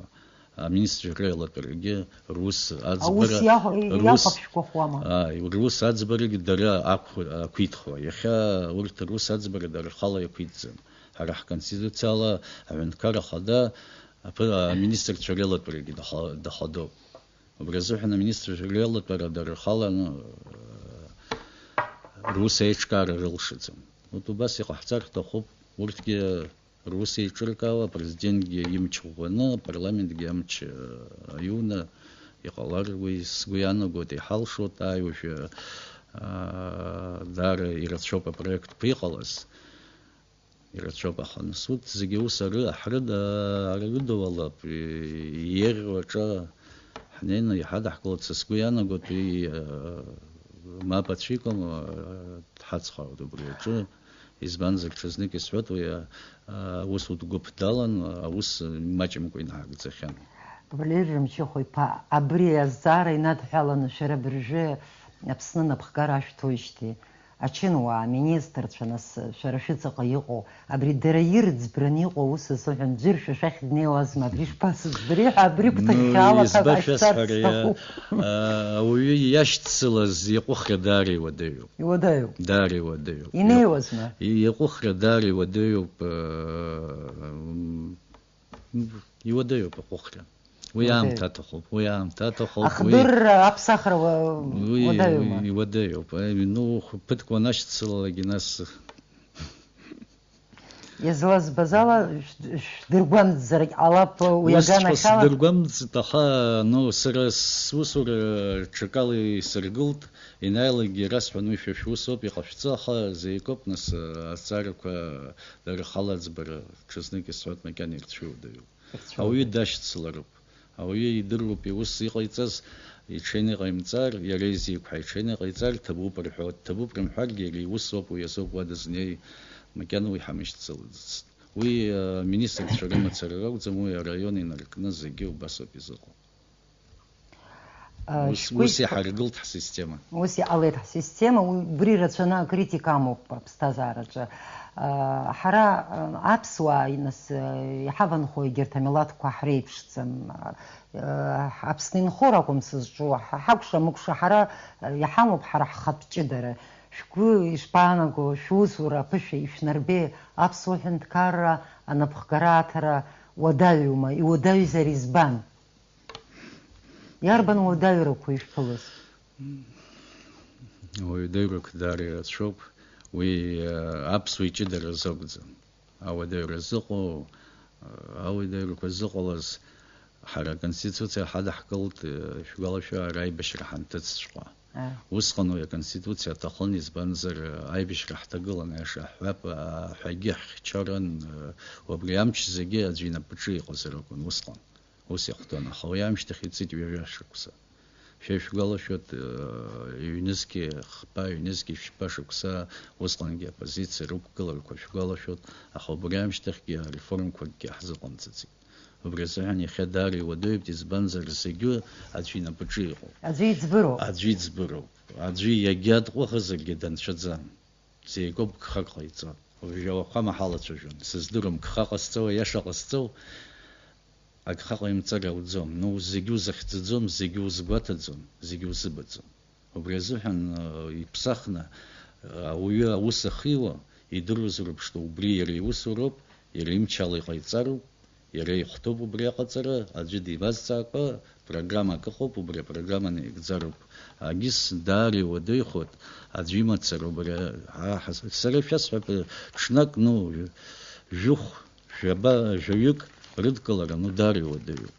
аминистрцәа реилатәарагьы рус Аус аӡбара, иахә-, рус, иахәаԥшқәахуама? Ааи, рус аӡбарагьы дара ақә-, ақәиҭхуа. Иахьа урҭ рус аӡбара дара рхала иақәиҭӡам. Ҳара ҳконституциала аҳәынҭқар ахада аԥы-, аминистрцәа реилатәарагьы даха-, дахадоуп. Убри азыҳәан аминистрцәа реилатәара дара рхала, ну, рус еиҿкаара рылшаӡом. Урҭ убас иҟаҳҵар рҭахуп, урҭгьы рус еиҿыркаауа, апрезидентгьы имч ӷәӷәаны, апарламентгьы амч, э, аиуны иҟалар, уи сгәы иаанагоит, иҳалшоит, ааи, уажәы, аа, даара ирацәоуп апроектқәа иҟалаз. Ирацәоуп, аха нас урҭ зегьы ус ары-, ҳрыда-, ҳрыдауалап, и-, иеиӷьу аҿы ҳнеины иҳадаҳкылоит, са сгәы иаанагоит, уи, э, мап ацәикуам, э, дҳацхраауеит убри аҿы, избанзар, ҽазнык исҳәоит, уи, э, аусутә гәыԥ далан, аус маҷымкәа инҳагӡахьан. Валери Рамчыхә-иԥа, абри азҵаара инадҳәаланы шәара абыржәы Аԥсны напхгара ашәҭоижьҭеи, ачынуаа, аминистрцәа, нас, шәара шәыҵаҟа иҟоу, абри дара ирыӡбараны иҟоу аус азыҳәан ӡәыр шәа шәахь днеиуазма, абри шԥасыӡбари ҳәа, абри гәҭыхьшәала изба шәасҳәар, сҭахуп. Ауаҩы иашьцылаз иаҟәыхра даара иуадаҩуп. Иуадаҩуп. Даара иуадаҩуп. Инеиуазма? Иаҟәыхра даара иуадаҩуп, э, м, Иуадаҩуп аҟәыхра. Уи Иуадаҩуп. Аамҭа аҭахуп, уи аамҭа аҭахуп, уи Ахдырра, аԥсахра уа-, уи, уадаҩума? Уи иуадаҩуп. Аи, ну, х-, ԥыҭк уанашьцылалак, нас Иазлазбаз ала, шә-, шәдыргәамҵзаргь ҟалап, уи Усҵәҟьа аганахьала. Сдыргәамҵит, аха, ну, сара сусура ҽакала исыргылт, ианааилакгьы расҳәон, уи шәа шәусоуп, иҟашәҵа, аха зеикоуп, нас, азҵаарақәа дара рхала аӡбара. Ҽазнык исҳәоит, макьана ирцәыуадаҩуп. Ирцәыуадаҩуп. Ауаҩы дашьцылароуп. Ауаҩы идыруп иус иҟаиҵаз, иҽеины иҟаимҵар, иара изеиқәҳа иҽеины иҟаиҵар, ҭабуп рҳәоит. Ҭабуп рымҳәаргьы, иара иус ауп, уи азоуп уа дызнеи, макьана уи ҳамышьцылаӡацт. Уи, э, аминистрцәа рымацара ракәӡам, уи араион инаркны зегьы убас ауп изыҟоу. Ус, ус иҳаргылт ҳсистема. Ус иҟалеит ҳсистема, уи, убри рацәаны акритика амоуп аԥсҭазаараҿы. Ҳара, аԥсуаа, нас, иҳаванхо егьырҭ амилаҭқәа ҳреиԥшӡам. Аԥсны инхо ракәым сызҿу, ҳа-, ҳакәша-мыкәша ҳара иҳамоуп ҳара ҳхатә ҷыдара. Шәгәы ишԥаанаго, шәусура аԥышәа ишәнарбеи, аԥсуа ҳәынҭқарра анапхгара аҭара уадаҩума, иуадаҩзар избан? Иарбан уадаҩрақәа ишәԥылоз? Ауадаҩрақәа даара ирацәоуп. Уи, э, аԥсуа иҷыдараз акәӡам. Ауадаҩра зыҟоу, э, ауадаҩрақәа зыҟалаз, Ҳара Аконституциа ҳадаҳкылт, э, шәгәалашәо, ара аибашьра ҳанҭыҵҵәҟьа. Ааи. Усҟан уи Аконституциа аҭахын, избанзар, э, аибашьра ҳҭагылан, аиаша ҳҳәап, аҳәагьы ҳхьчарын, э, убри амч зегьы аӡәы инапаҿы иҟазар акәын усҟан. Ус иахәҭан, аха уи аамышьҭахь иҵит ҩажәа шықәса. Шәа ишәгәалашәоит, э, ҩнызқьи хԥа, ҩнызқьи шәпа шықәса усҟангьы аоппозициа рықәгыларақәа шәгәалашәоит, аха убри аамышьҭахьгьы ареформқәакгьы ҳзыҟамҵаӡеит. Убри азыҳәан иахьа даара иуадаҩуп, избанзар, зегьы аӡәы инапаҿы иҟоуп. Аӡәы иӡбыроуп. Аӡәы иӡбыроуп. Аӡәы иагьа дҟәыӷазаргьы данцәаӡам. Зегьакоуп гхак ҟаиҵо. Уажәы ауахәама ҳалацәажәон. Сыздырам, гха ҟасҵоу, аиаша ҟасҵоу, агха ҟаимҵар ауӡом. Ну, зегьы узыхьӡаӡом, зегьы узгәаҭаӡом, зегьы узыбаӡом. Убри азыҳәан, э, иԥсахны, э, ауаҩы аус ахиуа, идыруаз рыԥшӡоу убри иара иусуроуп, иара имчала иҟаиҵароуп, иара ихәҭоуп убри аҟаҵара, аӡәы дибазҵаакәа, программак ыҟоуп, убри апрограмма наигӡароуп. Агьыс даара иуадаҩхоит, аӡәы имацароуп, убри, а, ҳас-, сара шәасҳәап, ҽнак, ну, жәы-, жәохә, жәаба, жәаҩык рыдкылара, ну, даара иуадаҩуп.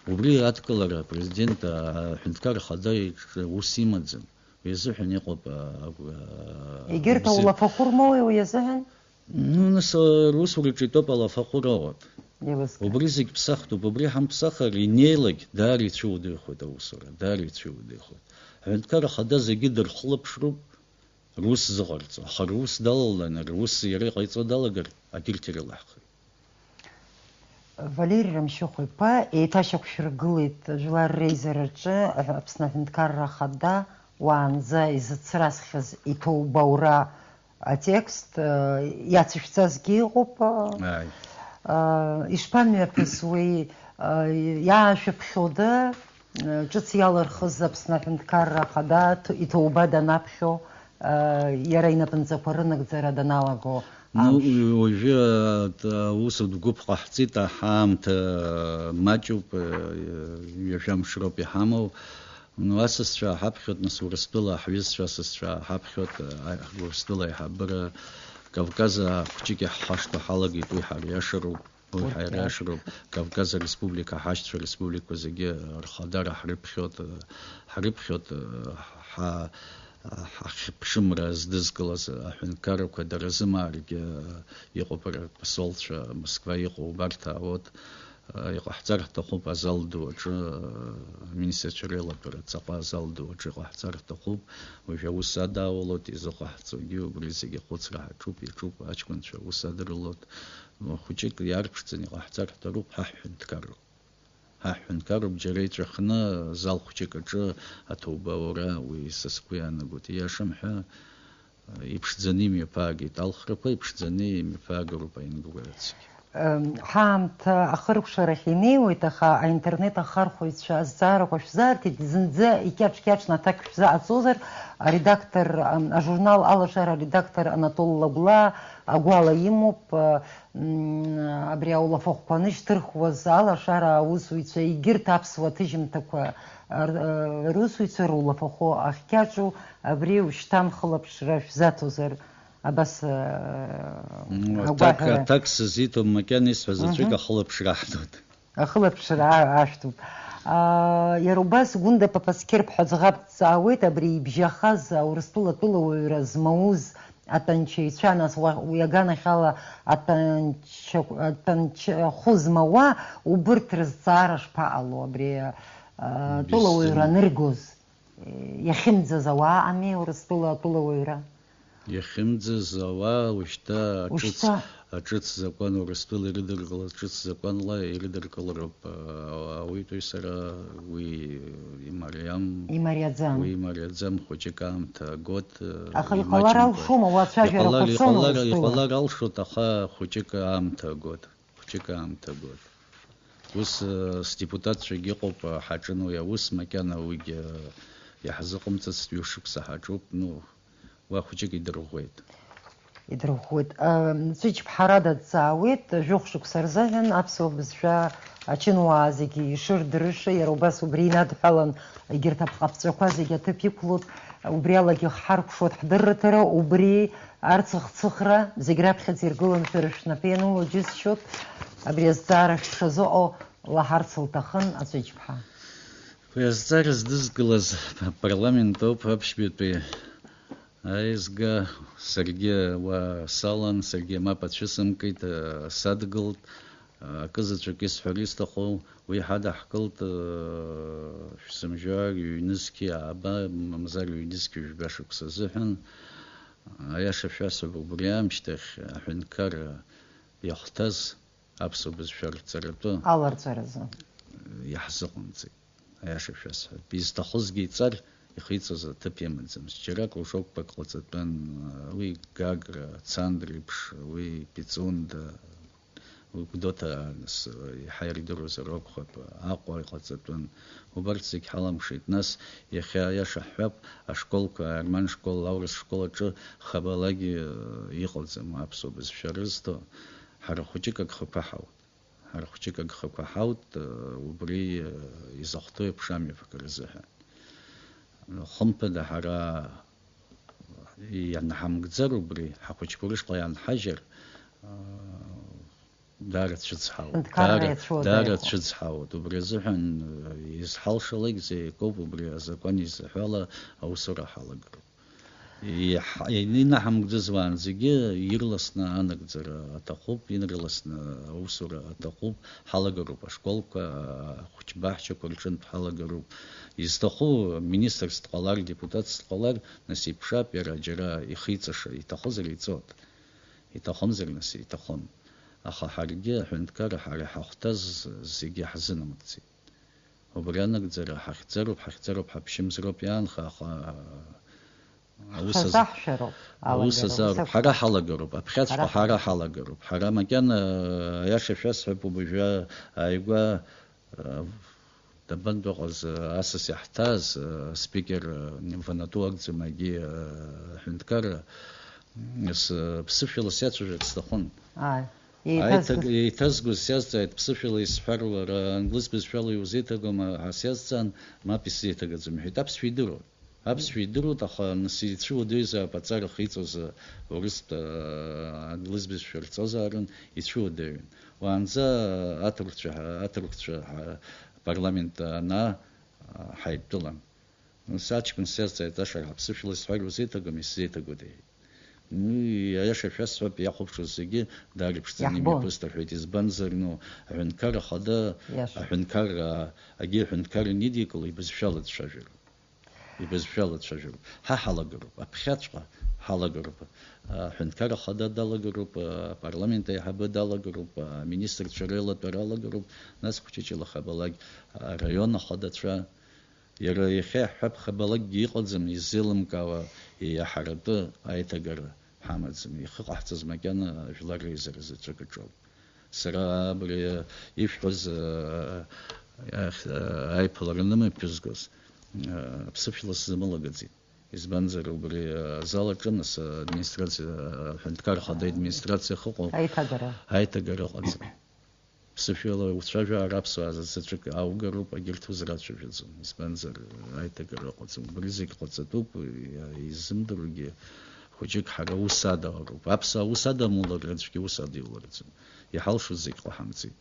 Убри адкылара апрезидент, а, аҳәынҭқар ахада иҿы ус имаӡам. Уи азыҳәан иҟоуп, а, а, Егьырҭ бзиа- аулафахәы рмоуи уи азыҳәан? Ну, нас, а, русураҿы итәоуп алафахәы роуп. Еилыскаа. Убри зегь ԥсахтәуп, убри ҳамԥсахыр, инеилак даара ицәыуадаҩхоит аусура, даара ицәыуадаҩхоит. Аҳәынҭқар ахада зегьы дырхылаԥшроуп, рус зыҟарҵо, аха рус далаланы, рус иара иҟаиҵо далагар, агьырҭ ирылаҳхит. Валери Рамшьыхә-иԥа еиҭашьақәшәыргылеит Жәлар реизараҿы Аԥсны Аҳәынҭқарра Ахада уаанӡа изыцрасхьаз иҭоуба ура атекст, э, иацышәҵазгьы ыҟоуп. Ааи. Э, ишԥамҩаԥысуеи, э, иаашәыԥхьода, э, ҿыц иалырхыз Аԥсны Аҳәынҭқарра Ахада ҭ-, иҭоуба данаԥхьо, э, иара инапынҵақәа рынагӡара даналаго Ну, амш? Уажәы, э, т-, аус гәыԥ ҟаҳҵеит, аҳаамҭа маҷуп, э, ҩажәа мшы роуп иҳамоу. Ну, асасцәа ҳаԥхьоит, нас, Урыстәыла ҳҩызцәа асасцәа ҳаԥхьоит, а, Урыстәыла аиҳабыра, Кавказ ахәҷык иаҳхашҭуа ҳалагеит, уи ҳариашароуп, уи Урҭ ҳариашароуп, Кавказ ареспублика ҳашьцәа республикақәа зегьы рхадара ҳрыԥхьоит, ҳрыԥхьоит, ҳа-, ҳахьыԥшымра здызкылаз аҳәынҭқаррақәа дара рзымааргьы иҟоуп, рпосолцәа Москва иҟоу убарҭ аот. Иҟаҳҵар ҳҭахуп азал ду аҿы, аминистрцәа реилатәара ҵаҟа азал ду аҿы иҟаҳҵар ҳҭахуп. Уажәы аус адаулоит, изыҟаҳҵогьы убри зегьы ахәыцра ҳаҿуп, иаҿуп, аҷкәынцәа аус адырулоит. Хәыҷык иаарԥшӡаны иҟаҳҵар ҳҭахуп ҳаҳәынҭқарра. Ҳаҳәынҭқарроуп, џьара иҵәахны зал хәыҷык аҿы аҭоуба аура, уи са сгәы иаанагоит. Ииашам ҳәа, иԥшӡаны имҩаԥаагеит, алхрақәа иԥшӡаны имҩаԥаагароуп аинаугурациагьы. Ем, ҳаамҭа ахыркәшарахь инеиуеит, аха аинтернет ахархәаҩцәа азҵаарақәа шәзаарҭеит, зынӡа икьаҿ-кьаҿны аҭак шәзаҟаҵозар, аредактор, ем, ажурнал Алашара аредактор Анатол Лагәлаа агәала имоуп, э, М, абри аулафахәқәа анышьҭырхуаз алашара аусзуҩцәа, егьырҭ аԥсуа ҭыжьымҭақәа р-, русзуҩцәа рулафахәы ахькьаҿу, абри ушьҭан хылаԥшра шәзаҭозар, абас, э, М, аҭак, агәаҳәара. Аҭак сызиҭом, макьана исҳәаз аӡәык Мгм. Ахылаԥшра аҳҭоит. Ахылаԥшра а-, ашәҭуп. Аа, иара убас Гәында Папасқьыр ԥҳа ӡӷаб дҵаауеит, абри ибжьахаз Урыстәыла атәылауаҩра змауз атәанчаҩцәа, нас уа-, уи аганахьала атәанча-, атәанчахәы змауа, убырҭ рызҵаара шԥаҟало, абри, а, атәылауаҩра Биззым. Аныргоз, е, иахьымӡаз ауаа ами Урыстәыла атәылауаҩра? Иахьымӡаз ауаа уажәшьҭа аҿыц, Уажәшьҭа. Аҿыц закәан Урыстәыла ирыдыркылаз ҿыц закәанла ирыдыркылароуп, а, ауаҩытәыҩсара уи имариам, Имариаӡам. Уи имариаӡам, хәыҷык аамҭа агот, Аха имаҷымкәа. Иҟалар алшома, уацәажәарақәа Иҟалар, цома иҟалар, Урыстәыла? Иҟалар алшоит, аха хәыҷык аамҭа агот, хәыҷык аамҭа агот. Ус, э, сдепутатцәагьы ыҟоуп, э, ҳаҿын уи аус, макьана уигьы, э, иаҳзыҟамҵацт, ҩышықәса ҳаҿуп, ну, уа хәыҷык идырӷәӷәеит. Идырӷәӷәеит. Ам, Ҵәыџь Ԥҳарада дҵаауеит, жәохә шықәса рзыҳәан аԥсуа бызшәа ачынуаа зегьы ишырдырыша, иара убас убри инадҳәалан, егьырҭ аԥҟаԥҵәақәа зегьы аҭыԥ иқәлоит, убри алагьы ҳҳаркәшоит ҳдырраҭара, убри арцыхцыхра зегь раԥхьаӡа иргыланы шәара шәнапы ианыло џьысшьоит. Абри азҵаара шәшазыҟоу лаҳарц лҭахын Аҵәыџьԥҳа. Уи азҵаара здызкылаз апарламент ауп, аԥшьбатәи аизга, саргьы уа салан, саргьы мап ацәысымкит, садгылт. Акы заҵәык исҳәар исҭаху, уи ҳадаҳкылт, шәсымжьар ҩнызқьи ааба, мамзар ҩнызқьи жәба шықәса азыҳәан. Аиаша шәасҳәап, убри аамышьҭахь аҳәынҭқарра иахәҭаз аԥсуа бызшәа рҵаратәы аларҵәаразы иаҳзыҟамҵеит. Аиаша шәасҳәап, изҭахызгьы иҵар, ихиҵоз аҭыԥ имаӡамызт. Џьара кружокқәак ҟаҵатәын, уи Гагра, Цандрыԥш, уи Пицунда, уи Гәдоуҭа, нас, еиҳа ирдыруазар акәхап, Аҟәа иҟаҵатәын. Убарҭ зегь ҳаламшеит. Нас иахьа аиаша ҳҳәап, ашколқәа, Арман школ, аурыс школ аҿы хабалагьы иҟаӡам аԥсуа бызшәа рызҭо. Ҳара хәыҷык агхақәа ҳауп. Ҳара хәҷык агхақәа ҳауит, убри изахәҭоу еиԥш амҩаԥгара азыҳәан. Хымԥада, ҳара ианҳамгӡар убри, ҳахәыҷқәа рышҟа иаанҳажьыр, даара цәыӡ ҳауеит. Ҳәынҭқарра Даара, иацәуадаҩхоит. Даара цәыӡ ҳауеит. Убри азыҳәан изҳалшалак зегь акоуп, убри азакәан изаҳәала аусура ҳалагароуп. Иҳ-, инаҳамгӡаз уаанӡагьы ирласны анагӡара аҭахуп, ирласны аусура аҭахуп, ҳалагароуп ашколқәа, ахәыҷбаҳчақәа рҿынтә ҳалагароуп. Изҭаху министрс дҟалар, депутатс дҟалар, нас иԥшаап, иара џьара ихиҵаша, иҭахозар иҵот. Иҭахымзар, нас иҭахым. Аха ҳаргьы аҳәынҭқарра ҳара иҳахәҭаз зегьы ҳзынамыгӡеит. Убри анагӡара ҳахьӡароуп, ҳахьӡароуп, ҳаԥшьымзароуп иаанха, аха аус азы, Ҳшазаҳшәароуп, аус алагара, азы ус ауп. Ҳара акәхап. Ҳалагароуп, аԥхьаҵәҟьа Ҳара ҳара ҳалагароуп. Ҳара макьана, аиаша шәасҳәап, уажәы ааигәа, а, дабантәыҟаз, а, асас иаҳҭааз, а, спикер, а, Ванату акәӡам, егьи, а, аҳәынҭқарра, ас, а, ԥсышәала сиацәажәарц сҭахын. Ааи. Еиҭазгаз. Аиҭаг-, еиҭазгоз сиазҵааит, ԥсышәала исҳәар, уара англыз бызшәала иузеиҭагома ҳәа сиазҵаан, мап, исзеиҭагаӡом, иҳәеит. Аԥсшәа идыруан. Аԥсшәа идыруан, аха нас ицәыуадаҩзаап, аҵара ахиҵоз, урыстә, англыз бызшәа рҵозаарын, ицәыуадаҩын. Уаанӡа аҭырқәцәа, аҭырқәцәа ҳа-, апарламент анаа, ҳаидтәалан. Нас аҷкәын сиазҵааит, Ашара, ҳаԥсышәала исҳәар узеиҭагома, исзеиҭагоит, иҳәеит. Ну, аиаша шәасҳәап, иахәаԥшуаз зегьы даареиԥшӡаны Иаҳбон. Имҩаԥыст рҳәеит. Избанзар, ну, аҳәынҭқар ахада, Иаша. Аҳәынҭқар, а, агьи аҳәынҭқар анидикыла, ибызшәала дцәажәароуп. Ибызшәала дцәажәароуп. Ҳа ҳалагароуп, аԥхьаҵәҟьа ҳалагароуп. Аҳәынҭқар ахада далагароуп, апарламент аиҳабы далагароуп, аминистрцәа реилатәара алагароуп, нас хәҷыҷыла хабалак, араион ахадацәа, Иара иахьа иаҳҳәап, хабалакгьы иҟаӡам иззеилымкаауа иаҳаратәы аиҭагара ҳамаӡам. Ихы ҟаҳҵаз макьана жәлар реизара заҵәык аҿоуп. Сара абри ишәҳәаз, а, ахь-, а, аиԥылара нымҩаԥызгоз, а, ԥсышәала сзамылагаӡеит. Избанзар, убри азал аҿы нас администрациа, аҳәынҭқар ахада администрациа ахьыҟоу Аиҭагара. Аиҭагара ыҟаӡам. Ԥсышәала уцәажәаар, аԥсуаа заҵәык ааугароуп, егьырҭ узрацәажәаӡом, избанзар, аиҭагара ыҟаӡам. Убри зегь ҟаҵатәуп, изымдыруагьы хәыҷык ҳара ус адалароуп. Аԥсуаа ус адамулар, аӡәгьы ус адиулараӡом. Иҳалшоз зегь ҟаҳамҵеит.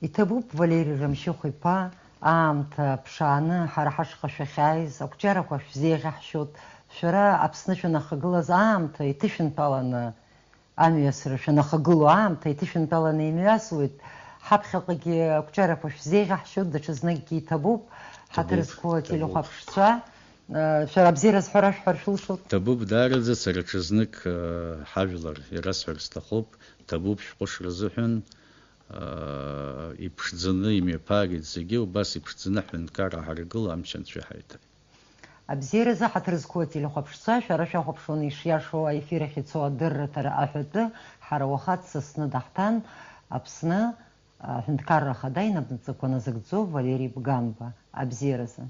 Иҭабуп, Валери Рамшьыхә-иԥа, аамҭа ԥшааны ҳара ҳашҟа шәахьааиз, ақәҿиарақәа шәзеиӷьаҳшьоит, шәара Аԥсны шәанахагылаз аамҭа иҭышәынтәаланы Амҩасра шәанахагылоу аамҭа иҭышәынтәаланы имҩасуеит. Ҳаԥхьаҟагьы ақәҿиарақәа шәзеиӷьаҳшьоит, даҽазныкгьы иҭабуп. Ҳаҭыр Ҭабуп, зқәу ҭабуп. Ателехәаԥшцәа, э, шәара абзиара зҳәо рашәҳәар шәылшоит. Ҭабуп, даараӡа сара ҽазнык, э, ҳажәлар ирасҳәар сҭахуп, ҭабуп шәҟәышра азыҳәан, э, иԥшӡаны имҩаԥаагеит зегьы, убас иԥшӡаны ҳҳәынҭқарра ҳаргыла амч анцәа иҳаиҭааит. Абзиаразы, ҳаҭыр зқәу ателехәаԥшцәа, шәара шәахәаԥшуан ишиашоу аефир ахь ицо адырраҭара аҳәатәы, ҳара уаха дсасны даҳҭан Аԥсны аҳәынҭқарра ахада инапнаҵақәа назыгӡо Валери Бгамба. Абзиаразы.